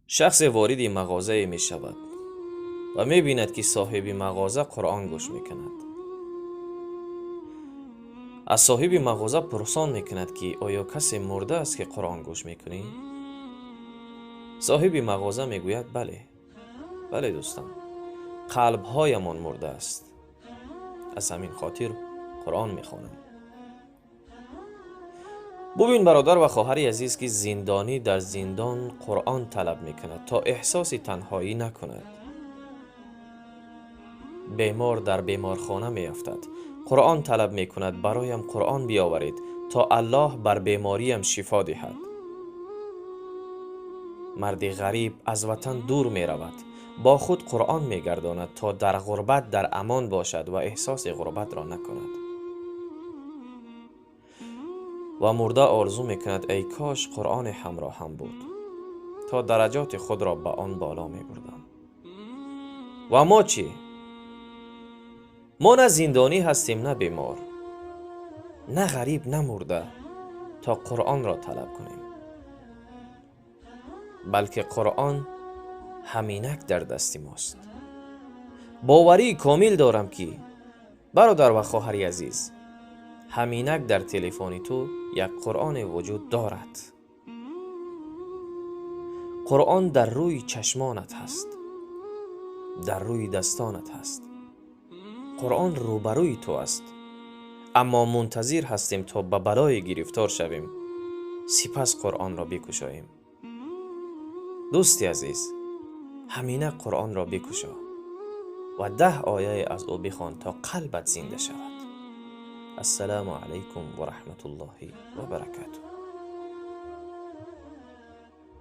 Шахсе вориди мағозае мешавад ва мебинад, ки соҳиби мағоза Қуръон гӯш мекунад. Аз соҳиби мағоза пурсон мекунад, ки оё касе мурда аст, ки Қуръон гӯш мекунӣ? Соҳиби мағоза мегӯяд: «Бале, бале, дӯстам, қалбҳоямон мурда аст, аз ҳамин хотир Қуръон мехонам». Бубин, бародар ва хоҳари азиз, ки зиндонӣ дар зиндон Қуръон талаб мекунад, то эҳсоси танҳоӣ накунад. Бемор дар беморхона меафтад, Қуръон талаб мекунад: «Бароям Қуръон биёваред, то Аллоҳ бар бемориям шифо диҳад». Марди ғариб аз ватан дур меравад, бо худ Қуръон мегардонад, то дар ғурбат дар амон бошад ва эҳсоси ғурбатро накунад. Ва мурда орзу мекунад: «Эй кош Қуръоне ҳамроҳам буд, то дараҷоти худро ба он боло мебурдам». Ва мо чӣ? Мо на зиндонӣ ҳастем, на бемор, на ғариб, на мурда, то Қуръонро талаб кунем, балки Қуръон ҳаминак дар дасти мост. Боварии комил дорам, ки, бародар ва хоҳари азиз, ҳаминак дар телефони ту як Қуръоне вуҷуд дорад. Қуръон дар рӯи чашмонат ҳаст, дар рӯи дастонат ҳаст, Қуръон рӯбарӯи ту аст, аммо мунтазир ҳастем, то ба балое гирифтор шавем, сипас Қуръонро бикушоем. Дӯсти азиз, ҳаминак Қуръонро бикушо ва 10 ояе аз ӯ бихон, то қалбат зинда шавад. Ассалому алайкум ва раҳматуллоҳи ва баракатуҳ.